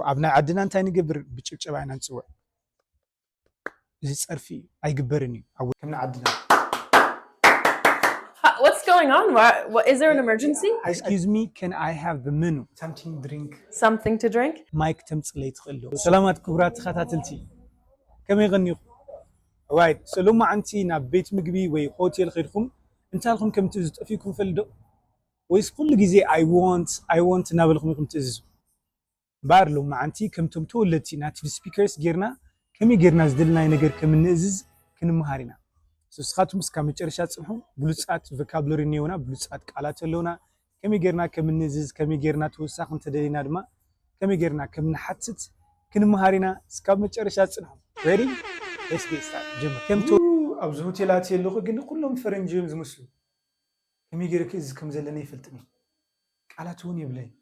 ኣብ ናይ ዓድና እንታይ ንገብር? ብጭብጨባ ኢና ንፅውዕ። እዚ ፀርፊ እዩ፣ ኣይግበርን እዩ። ኣብ ከም ናይ ዓድና What's going on? Why, what, is there an emergency? Excuse me, can I have the menu? Something drink. Something to drink? ማይክ ተምፅለይ ትኽእል ዶ? ሰላማት ክቡራት ተኸታተልቲ፣ ከመይ ቀኒኹም? Right, so ሎማዓንቲ ናብ ቤት ምግቢ ወይ ሆቴል ኸይድኩም እንታይ ኢልኩም ከም ትእዝዙ ጠፊእኩም ይፈልጥ ዶ? ወይስ ኩሉ ግዜ I want, I want እናበልኩም ኢኹም ትእዝዙ? እምበኣር ሎማዓንቲ ከምቶም ተወለድቲ ናቲቭ ስፒከርስ ጌርና ከመይ ጌርና ዝደለናዮ ነገር ከም እንእዝዝ ክንመሃር ኢና። ንስኻትኩም እስካብ መጨረሻ ፅንሑ። ብሉፃት ቮካብለሪ እኒኦና፣ ብሉፃት ቃላት ኣለውና። ከመይ ጌርና ከም እንእዝዝ፣ ከመይ ጌርና ተወሳኺ እንተደሊና ድማ ከመይ ጌርና ከም ንሓትት ክንመሃር ኢና። እስካብ መጨረሻ ፅንሑ። Ready? Let's get started. ጀምር። ከምቲ ኣብዚ ሆቴላት ኣለኹ ግን ኩሎም ፈረንጂ እዮም ዝመስሉ። ከመይ ገይረ ክእዝዝ ከም ዘለኒ ኣይፈልጥን እየ። ቃላት እውን የብለይን።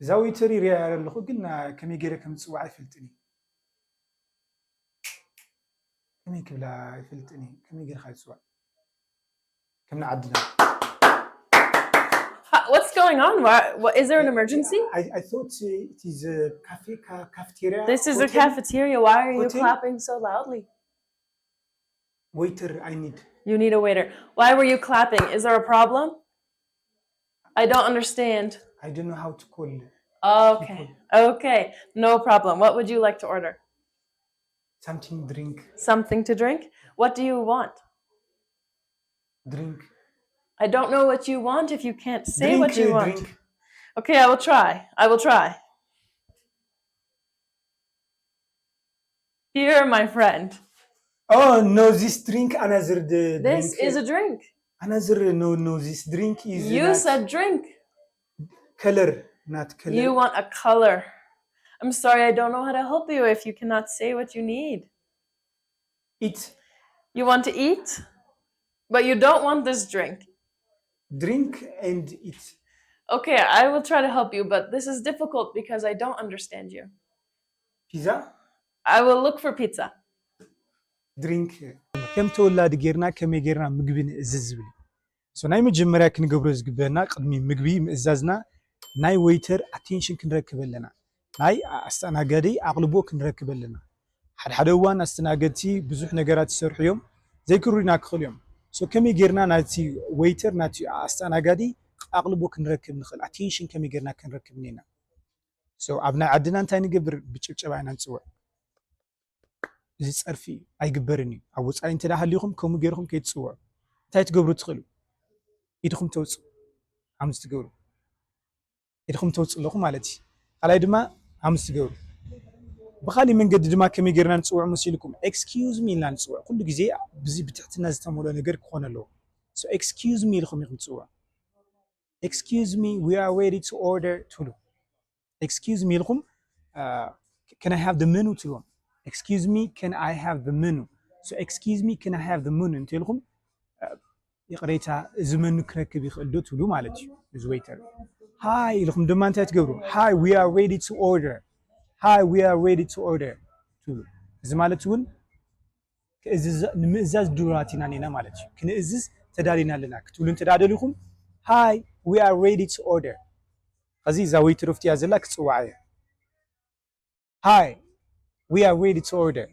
እዛ ዌይተር ይሪኣ ኣለኹ ግን ከመይ ገይረ ከም ዝፅዋዕ ኣይፈልጥን እየ። ከመይ ክብላ ኣይፈልጥን እየ። ከመይ ገይርካ ይፅዋዕ? ከም ንዓድና What's going on? Why, what, is there an emergency? I, I thought it is a cafe, ca- cafeteria. This is a hotel. Cafeteria. Why are you Hotel? Clapping so loudly? Waiter, I need. You need a waiter. Why were you clapping? Is there a problem? I don't understand. I don't know how to call. Okay. Okay. No problem. What would you like to order? Something drink. Something to drink? What do you want? Drink. I don't know what you want if you can't say Drink, what you uh, want. Drink. Okay, I will try. I will try. Here, my friend. Oh no, this drink another the This drink. Is a drink. Another no no this drink is You not said drink. Color, not color. You want a color. I'm sorry, I don't know how to help you if you cannot say what you need. Eat. You want to eat, but you don't want this drink. Drink and eat. Okay, I will try to help you, but this is difficult because I don't understand you. Pizza. I will look for pizza. Drink. ከም ተወላዲ ጌርና ከመይ ጌርና ምግቢ ንእዝዝ ዝብል እዩ። So ናይ መጀመርያ ክንገብሮ ዝግበአና ቅድሚ ምግቢ ምእዛዝና ናይ ዌይተር ኣቴንሽን ክንረክብ ኣለና። ናይ ኣስተኣናጋዲ ኣቕልቦ ክንረክብ ኣለና። ሓደ ሓደ እዋን ኣስተናገድቲ ብዙሕ ነገራት ይሰርሑ እዮም፣ ዘይክርዱና ክኽእሉ እዮም። So ከመይ ጌርና ናቲ ዌይተር ናቲ ኣስተኣናጋዲ ኣቕልቦ ክንረክብ ንኽእል? ኣቴንሽን ከመይ ጌርና ክንረክብ እኒና? So ኣብ ናይ ዓድና እንታይ ንገብር? ብጭብጨባ ኢና ንፅውዕ። እዚ ፀርፊ እዩ፣ ኣይግበርን እዩ። ኣብ ወፃኢ እንተ ደኣ ሃሊኹም ከምኡ ገይርኹም ከይትፅውዑ። እንታይ ትገብሩ ትኽእሉ? ኢድኹም ተውፅኡ። ሃምዚ ትገብሩ። ኢድኹም ተውፅኡ ኣለኹ ማለት እዩ። ካልኣይ ድማ ሃምዚ ትገብሩ። ብኻሊእ መንገዲ ድማ ከመይ ጌርና ንፅውዕ መሲልኩም? ኤክስኪዩዝ ሚ ኢልና ንፅውዕ። ኩሉ ግዜ ብዚ ብትሕትና ዝተመልኦ ነገር ክኾን ኣለዎ። So ኤክስኪዩዝ ሚ ኢልኹም ኢኹም ትፅውዑ። Excuse me, we are ready to order ትብሉ። Excuse me ኢልኹም can I have the menu ትብልዎም። Excuse me, can I have the menu? So excuse me, can I have the menu እንተ ኢልኹም ይቕሬታ እዚ መኑ ክረክብ ይኽእል ዶ ትብሉ ማለት እዩ። እዚ ዌይተር ሃይ ኢልኹም ድማ እንታይ ትገብሩ? Hi, we are ready to order. Hi, we are ready to order ትብሉ። እዚ ማለት እውን ንምእዛዝ ድሉዋት ኢና ኔና ማለት እዩ። ክንእዝዝ ተዳሊና ኣለና ክትብሉ እንተ ደኣ ደሊኹም Hi, we are ready to order። ኸዚ እዛ ዌይተር ኦፍቲያ ዘላ ክፅዋዓ እየ። Hi, we are ready to order።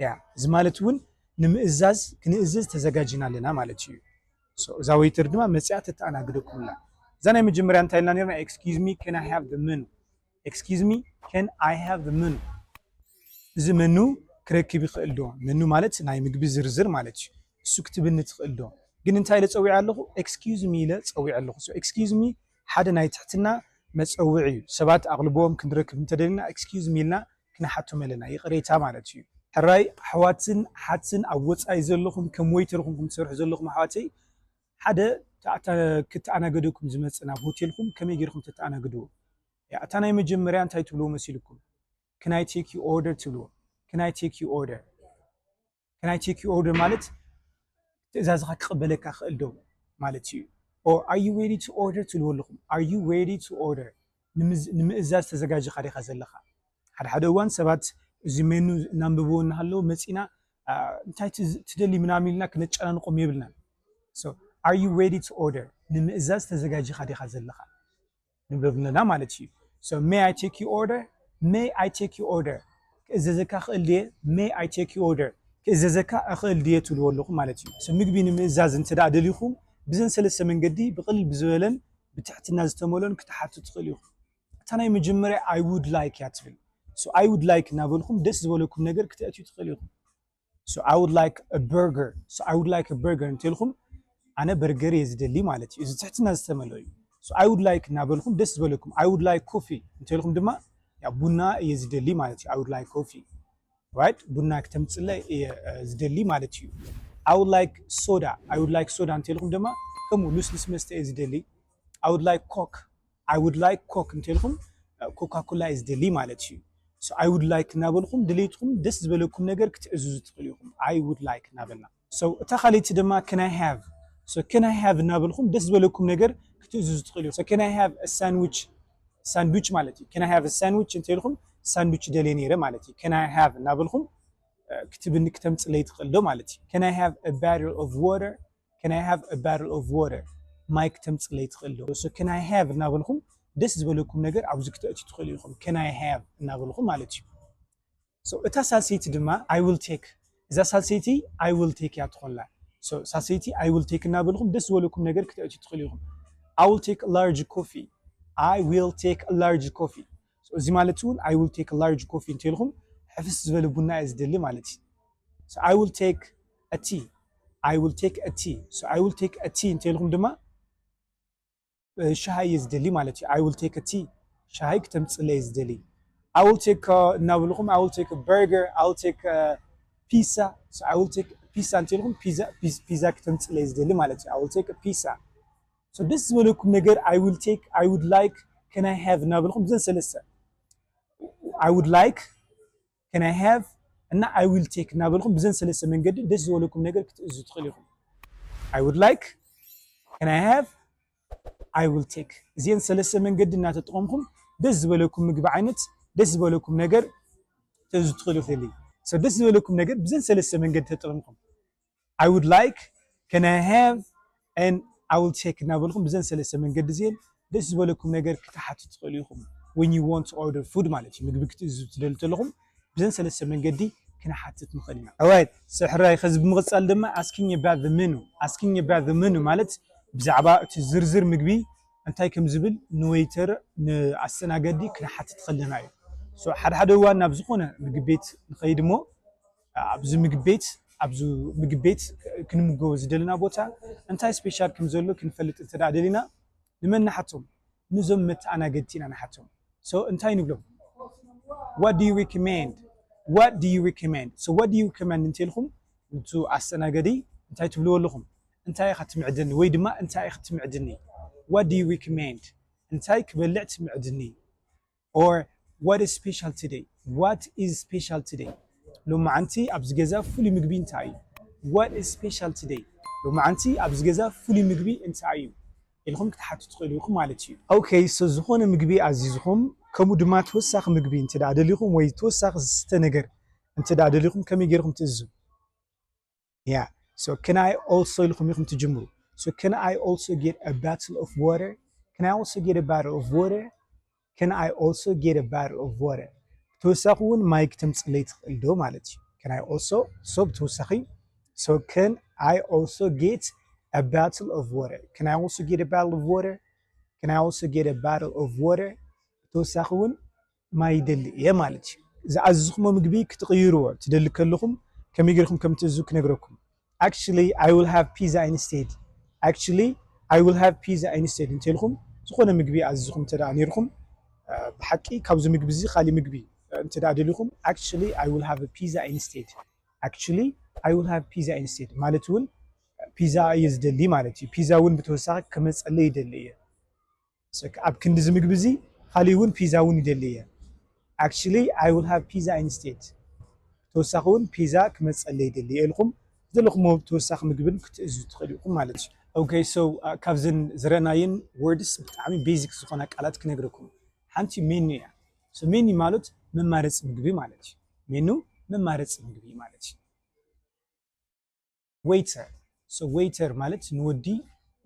ያ እዚ ማለት እውን ንምእዛዝ ክንእዝዝ ተዘጋጅና ኣለና ማለት እዩ። እዛ ዌይተር ድማ መፅያ ተተኣናግደኩም ኣላ። እዛ ናይ መጀመርያ እንታይ ኢልና ኔርና? Excuse me, can I have the menu? Excuse me, can I have the menu? እዚ መኑ ክረክብ ይኽእል ዶ? መኑ ማለት ናይ ምግቢ ዝርዝር ማለት እዩ። እሱ ክትብኒ ትኽእል ዶ? ግን እንታይ ኢለ ፀዊዐ ኣለኹ? Excuse me ኢለ ፀዊዐ ኣለኹ። So excuse me ሓደ ናይ ትሕትና መፀውዒ እዩ። ሰባት ኣቕልቦኦም ክንረክብ እንተደሊና excuse me ኢልና ክንሓቶም ኣለና፣ ይቕሬታ ማለት እዩ። ሕራይ ኣሕዋትን ሓትን ኣብ ወፃኢ ዘለኹም ከም ዌይተር ኹንኩም ትሰርሑ ዘለኹም ኣሕዋተይ ሓደ ክትኣናገደኩም ዝመፅእ ናብ ሆቴልኩም ከመይ ጌርኩም ተተኣናግድዎ? እታ ናይ መጀመርያ እንታይ ትብልዎ መሲልኩም? Can I take your order ትብልዎ። Can I take your order? Can I take your order ማለት ትእዛዝኻ ክቕበለካ ክእል ዶ ማለት እዩ። Or are you ready to order ትብልዎ ኣለኹም። Are you ready to order? ንምእዛዝ ተዘጋጅኻ ዲኻ ዘለኻ? ሓደ ሓደ እዋን ሰባት እዚ ሜኑ እናንበብዎ እናሃለዉ መፂና እንታይ ትደሊ ምናምን ኢልና ክነጨናንቆም የብልናን። Are you ready to order? ንምእዛዝ ተዘጋጅኻ ዲኻ ዘለኻ ንብሎም ኣለና ማለት እዩ። So may I take your order? May I take your order? ክእዘዘካ ክእል ድየ? May I take your order? ክእዘዘካ እኽእል ድየ ትብልዎ ኣለኹም ማለት እዩ። So ምግቢ ንምእዛዝ እንተ ደኣ ደሊኹም ብዘን ሰለስተ መንገዲ ብቕልል ብዝበለን ብትሕትና ዝተመልኦን ክትሓቱ ትኽእሉ ኢኹም። እታ ናይ መጀመርያ I would like እያ ትብል። So I would like እናበልኩም ደስ ዝበለኩም ነገር ክተእትዩ ትኽእሉ ኢኹም። So I would like a burger. So I would like a burger እንተልኩም ኣነ በርገር እየ ዝደሊ ማለት እዩ። እዚ ትሕትና ዝተመልኦ እዩ። So I would like እናበልኩም ደስ ዝበለኩም I would like coffee እንተልኩም ድማ ያ ቡና እየ ዝደሊ ማለት እዩ። I would like coffee right ቡና ክተምፅለ እየ ዝደሊ ማለት እዩ። I would like soda. I would like soda እንተልኩም ድማ ከምኡ ልስሉስ መስተ እየ ዝደሊ። I would like coke. I would like coke እንተልኩም ኮካ ኮላ እየ ዝደሊ ማለት እዩ። So I would like እናበልኩም ድሌትኩም ደስ ዝበለኩም ነገር ክትእዝዙ ትኽእሉ ኢኹም። I would like እናበልና so እታ ካልይቲ ድማ can I have? So can I have እናበልኩም ደስ ዝበለኩም ነገር ክትእዝዙ ትኽእሉ ኢኹም። So can I have a sandwich? ሳንድዊች ማለት እዩ። Can I have a sandwich እንተልኩም ሳንድዊች ደልየ ነይረ ማለት እዩ። Can I have እናበልኩም ክትብኒ ክተምፅለይ ትኽእል ዶ ማለት እዩ። Can I have a bottle of water? Can I have a bottle of water? ማይ ክተምፅለይ ትኽእል ዶ? So can I have እናበልኩም ደስ ዝበለኩም ነገር ኣብዚ ክተእትዩ ትኽእሉ ኢኹም። Can I have እናበልኩም ማለት እዩ። So እታ ሳልሰይቲ ድማ I will take። እዛ ሳልሰይቲ I will take እያ ትኾንላ። So ሳልሰይቲ I will take እናበልኩም ደስ ዝበለኩም ነገር ክተእትዩ ትኽእሉ ኢኹም። I will take a large coffee. I will take a large coffee. So እዚ ማለት እውን I will take a large coffee እንተልኩም ሕፍስ ዝበለ ቡና እየ ዝደሊ ማለት እዩ። So I will take a tea. I will take a tea. So I will take a tea እንተልኩም ድማ ሻሂ እየ ዝደሊ ማለት እዩ። I will take a tea. ሻሂ ክተምፅለ እየ ዝደሊ። I will take እናበልኩም I will take a burger. I will take pizza. So I will take pizza እንተልኩም ፒዛ ክተምፅለ እየ ዝደሊ ማለት እዩ። I will take pizza. So ደስ ዝበለኩም ነገር I will take, I would like, can I have እናበልኩም ብዘን ሰለስተ I would like, can I have እና I will take እናበልኩም ብዘን ሰለስተ መንገዲ ደስ ዝበለኩም ነገር ክትእዝዙ ትኽእሉ ኢኹም። I would like, can I have, I will take። እዚአን ሰለስተ መንገዲ እናተጠቐምኩም ደስ ዝበለኩም ምግቢ ዓይነት ደስ ዝበለኩም ነገር ክትእዝዙ ትኽእሉ ኢኹም። So ደስ ዝበለኩም ነገር ብዘን ሰለስተ መንገዲ ተጠቐምኩም I would like, can I have and I will take እናበልኩም ብዘን ሰለስተ መንገዲ እዚአን ደስ ዝበለኩም ነገር ክትሓቱ ትኽእሉ ኢኹም። When you want to order food ማለት እዩ። ምግቢ ክትእዝዙ ትደልዩ ተለኹም ብዘን ሰለስተ መንገዲ ክንሓትት ንኽእል ኢና። Alright, so ሕራይ ከዚ ብምቕፃል ድማ asking about the menu. Asking about the menu ማለት ብዛዕባ እቲ ዝርዝር ምግቢ እንታይ ከም ዝብል ንወይተር ንኣስተናገዲ ክንሓትት ከለና እዩ። So ሓደ ሓደ እዋን ናብ ዝኾነ ምግቢ ቤት ንኸይድ እሞ ኣብዚ ምግቢ ቤት ኣብዚ ምግቢ ቤት ክንምገቦ ዝደለና ቦታ እንታይ ስፔሻል ከም ዘሎ ክንፈልጥ እንተ ደኣ ደሊና ንመን ንሓቶም? ንዞም መተኣናገድቲ ኢና ንሓቶም። So እንታይ ንብሎም? What do you recommend? What do you recommend? So what do you recommend እንተልኩም ንቱ ኣስተናገዲ እንታይ ትብልዎ ኣለኹም? እንታይ ኢኻ ትምዕድኒ ወይ ድማ እንታይ ኢኻ ትምዕድኒ? What do you recommend? እንታይ ክበልዕ ትምዕድኒ? Or what is special today? What is special today? ሎማዓንቲ ኣብዚ ገዛ ፍሉይ ምግቢ እንታይ እዩ? What is special today? ሎማዓንቲ ኣብዚ ገዛ ፍሉይ ምግቢ እንታይ እዩ? ኢልኩም ክትሓቱ ትኽእሉ ኢኹም ማለት እዩ። Okay, so ዝኾነ ምግቢ ኣዚዝኹም ከምኡ ድማ ተወሳኺ ምግቢ እንተ ደኣ ደሊኹም ወይ ተወሳኺ ዝስተ ነገር እንተ ደኣ ደሊኹም ከመይ ገይርኩም ትእዝዙ? Yeah. So can I also ኢልኩም ኢኹም ትጅምሩ። So can I also get a bottle of water? Can I also get a bottle of water? Can I also get a bottle of water? ተወሳኺ እውን ማይ ክተምፅለይ ትኽእል ዶ ማለት እዩ። Can I also so ብተወሳኺ so can I also get a bottle of water? Can I also get a bottle of water? Can I also get a bottle of water? ብተወሳኺ እውን ማይ ይደሊ እየ ማለት እዩ። ዝኣዘዝኩሞ ምግቢ ክትቕይርዎ ትደሊ ከለኹም ከመይ ጌርኩም ከም ትእዝዙ ክነግረኩም። Actually, I will have pizza instead. Actually, I will have pizza instead እንተልኩም ዝኾነ ምግቢ ኣዚዝኩም እንተ ደኣ ነይርኩም ብሓቂ ካብዚ ምግቢ እዚ ካሊእ ምግቢ እንተ ደኣ ደሊኹም actually I will have a pizza instead. Actually, I will have pizza instead ማለት እውን ፒዛ እየ ዝደሊ ማለት እዩ። ፒዛ እውን ብተወሳኺ ክመፀለይ ይደሊ እየ። So ኣብ ክንዲ እዚ ምግቢ እዚ ካሊእ እውን ፒዛ እውን ይደሊ እየ። Actually, I will have pizza instead. ተወሳኺ እውን ፒዛ ክመፀለይ ይደሊ እየ ኢልኩም ዝደለኹሞ ተወሳኺ ምግብን ክትእዝዙ ትኽእሉ ኢኹም ማለት እዩ። Okay, so ካብዘን ዝረእናየን ወርድስ ብጣዕሚ ቤዚክ ዝኾና ቃላት ክነግረኩም። ሓንቲ ሜኑ እያ። So ሜኑ ማለት መማረፂ ምግቢ ማለት እዩ። ሜኑ መማረፂ ምግቢ ማለት እዩ። ዌይተር። So ዌይተር ማለት ንወዲ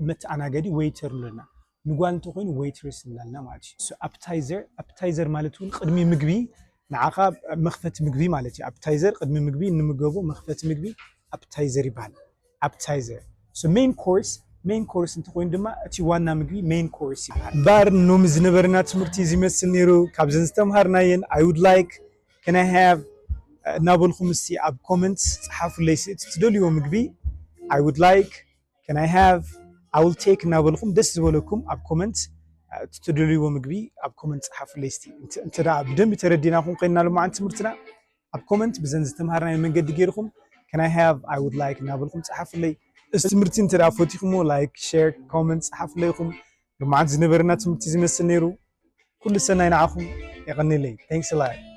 መተኣናገዲ ዌይተር ንብለና። ንጓል እንተኮይኑ waitress ንብላልና ማለት እዩ። So appetizer፣ appetizer ማለት እውን ቅድሚ ምግቢ ንዓኻ መኽፈቲ ምግቢ ማለት እዩ። Appetizer ቅድሚ ምግቢ እንምገቦ መኽፈቲ ምግቢ appetizer ይበሃል። Appetizer። So main course፣ main course እንተኮይኑ ድማ እቲ ዋና ምግቢ main course ይበሃል። እምበኣር ኖሚ ዝነበረና ትምህርቲ እዚ ይመስል ነይሩ። ካብዘን ዝተምሃርናየን I would like፣ can I have እናበልኩም እስቲ ኣብ comment ጸሓፉለይ። እቲ ትደልይዎ ምግቢ I would like፣ can I have፣ I will take እናበልኩም ደስ ዝበለኩም ኣብ comment እቲ ትደልይዎ ምግቢ ኣብ comment ጸሓፉለይ እስቲ። እንተ ደኣ ብደንቢ ተረዲናኹም ኮይንና ልማዓን ትምህርትና ኣብ comment ብዘን ዝተምሃርናዮ መንገዲ ገይርኩም can I have፣ I would like እናበልኩም ጸሓፉለይ። እዚ ትምህርቲ እንተ ደኣ ፈቲኹሞ like፣ share፣ comment ጸሓፉለይ ኢኹም። ልማዓት ዝነበረና ትምህርቲ ዝመስል ነይሩ። ኩሉ ሰናይ ንዓኹም። የቐንየለይ። Thanks a lot።